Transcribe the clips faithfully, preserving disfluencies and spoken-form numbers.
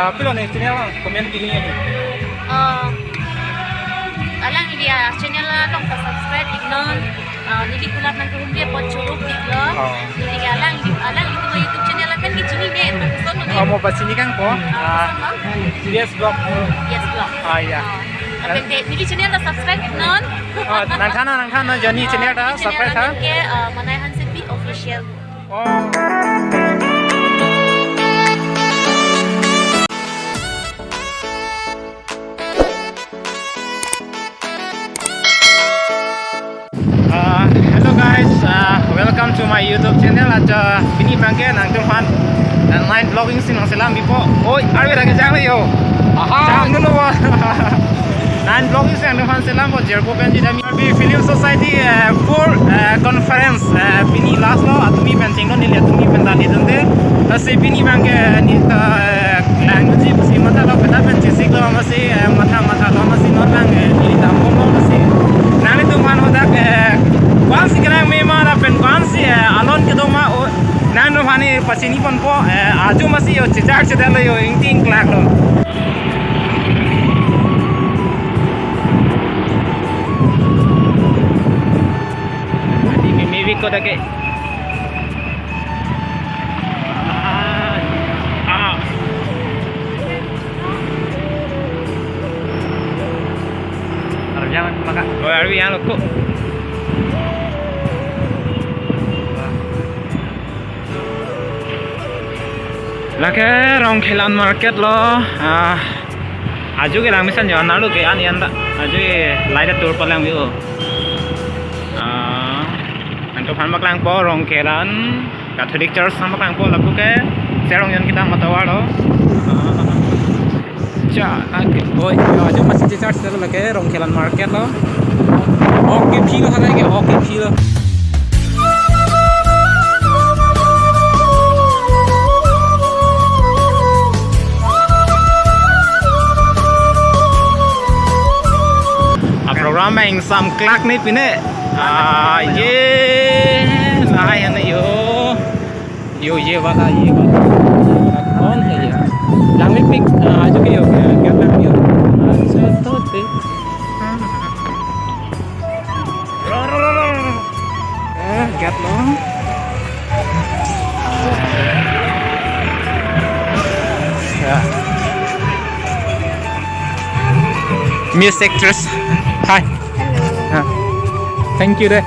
Apilo ne channel comment kini. Ah, alangli a channel along ta subscribe iknon. Ah, neli kulat nangkehumri apot choro piklo. Oh. Neli ke alang, alangli atum a YouTube channel amen ke chinine, lapuson lo ne. Oh, mo pachini kangpo. Ah, ah, lapuson lo. Yes vlog. Yes vlog. Ah, ya. Ah, lapen te neli channel ta subscribe iknon. Oh, nangthan, nangthan, Johnny channel ta subscribe tha. Neli channel amen ke, ah, Manai Hansepi Official. Oh. Uh, hello guys, uh, welcome to my YouTube channel. Ajo pini abangke nangtumphan, uh, night vlogging si nangselam bipo. Oi, arve lagi jang yo. Aha. Jang dulu, bo. Night vlogging si nangtumphan selam bo, Jerko pen jidami. Karbi Film Society, uh, four, uh, conference, uh, pini last lo, atumi pen chingno, neli atumi pen dali dunde. Lasi pini abangke neli ta, uh, lang ji, pusi matha lo, peta pen chesik lo, masi, eh, matha, matha lo, masi non lang, eh, neli ta mo lo, masi. Nanglitumphan hadak, eh, ko-ansi kerang mema lapen ko-ansi, eh, alon kedo ma, o, nangtumphan ne pachini ponpo, eh, ajo masi yo, chechak chedelo yo, ingting klak lo. Adi mimi vik ko dake. Ah. Arvi yang maka. Oh, arvi yang lo ko. Lake Rongkhelan market lo. Ah. Ajo ke lang mesen jo, nalo ke an yan ta. Ajo ke lai ta tour palang view. Ah. Nangtumphan paklangpo Rongkhelan Catholic Church nangpaklangpo, lapu ke Serong Yon Kitang Matawar lo. Ah. Cha, lake, oi, yo, ajo masi church lo, lake Rongkhelan market lo. Ok, ke phi lo, halai ke, ok, ke phi lo. A program main sam klak ne pine. Ah, ye, lahai ane yo. Yo, ye wala, ye wala. कौन है ये? Langmepik, ah, ajo ke yo, ke, ke lang yo. Ajo to te. Eh, get lo. Ya. Miss Actress. Hi. Hello. Ah. Thank you de.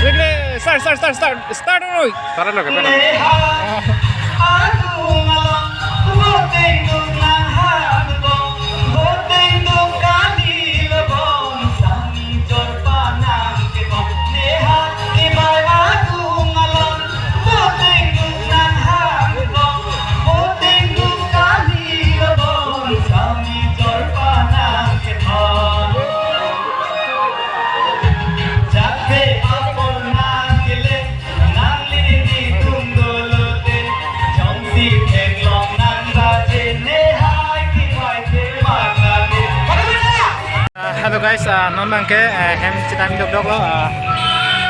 Wait, wait, start, start, start, start, start, no. Start, no, kapan? Ah, hello guys, ah, non abangke, eh, hem chedam dokdoklo, ah,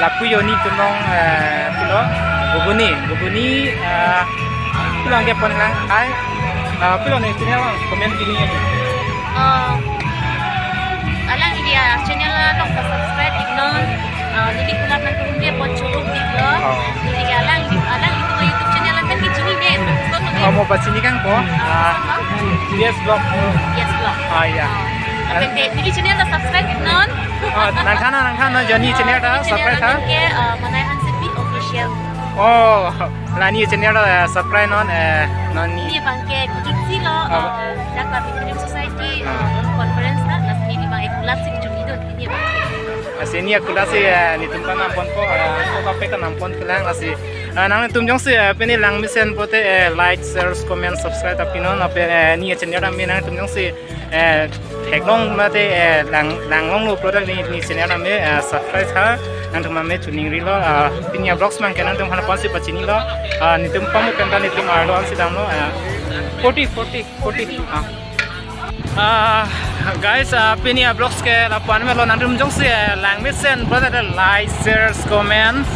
lapu jonni atum along, eh, pulo, Guguni, Guguni, ah, pulo abangke pon lang, hi, ah, pulo ne channel along, comment pini. Ah, alangli a channel along ta subscribe iknon, ah, neli kulat nangkehumri apot choro iklo, Oh. neli ke alangli, alangli atum a YouTube channel pen kechinine, so to Oh, mo pachini kangpo, ah, Yes Vlog. Yes Vlog. Ah, ya. Ah, lapen te, neli channel ta subscribe non. Ah, nangthan, nangthan, jonni channel ta, Neli channel subscribe tha. Ke, ah, Manai Hansepi Official. Oh, la neli channel ta, eh, subscribe non, eh, non neli. Neli abangke kudutsi lo, Ah. ah, dak Karbi Film Society, Ah. ah, conference ta, lasi neli abang ekulat sing jumidun, neli abangke. Lasi neli ekulat si, eh, nelitum ta namponpo, eh, ko kaprek ta nampon kelang, lasi Eh, nangtum jongsi, eh, pini langmesen pulote, eh, like, share, comment, subscribe ta pinon, lapen, eh, neli channel ta me nangtum jongsi, eh, Theklong mate, eh, lang, langlonglo product ni, ne channel name, eh, subscribe tha. Nangtum mame chuning rilo, ah, pini a-vlogs mang ke nangtum aphan aphansi pachinilo. Ah, netum pamu penta netum arlo ansi damlo, eh, forty, forty, forty. Ah. Ah, guys, ah, pini a-vlogs ke lapu-an melo, nangtum jongsi, eh, langmesen, brother, like, shares, comments,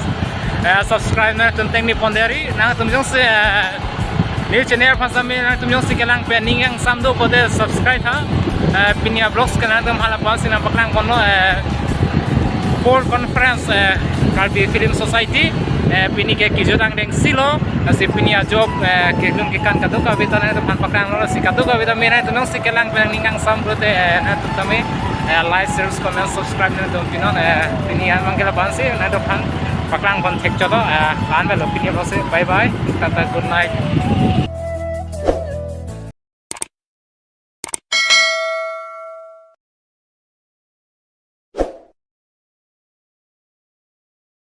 eh, subscribe nangtum tengni ponderi, nangtum jongsi, eh, new channel aphan sami, nangtum jongsi kelang pen ning kangsam do pulote subscribe tha. Eh, pini a-vlogs ke nangtum aphan lapu-ansi nangpaklang ponlo, eh, Fourth Conference, eh, Karbi Film Society, eh, pini ke kejut angdeng silo, lasi pini ajok, eh, kelun kekan kadokave ta nangtum aphan paklanglo, lasi kadokave ta mena nangtum jongsi kelang pen ning kangsam pulote, eh, nangtum tame, eh, like, share, comment, subscribe nangtum pinon, eh, pini an mang ke lapu-ansi nangtum aphan paklang pon thekchotlo, eh, an belo pini aphansi, bye bye, tata, good night.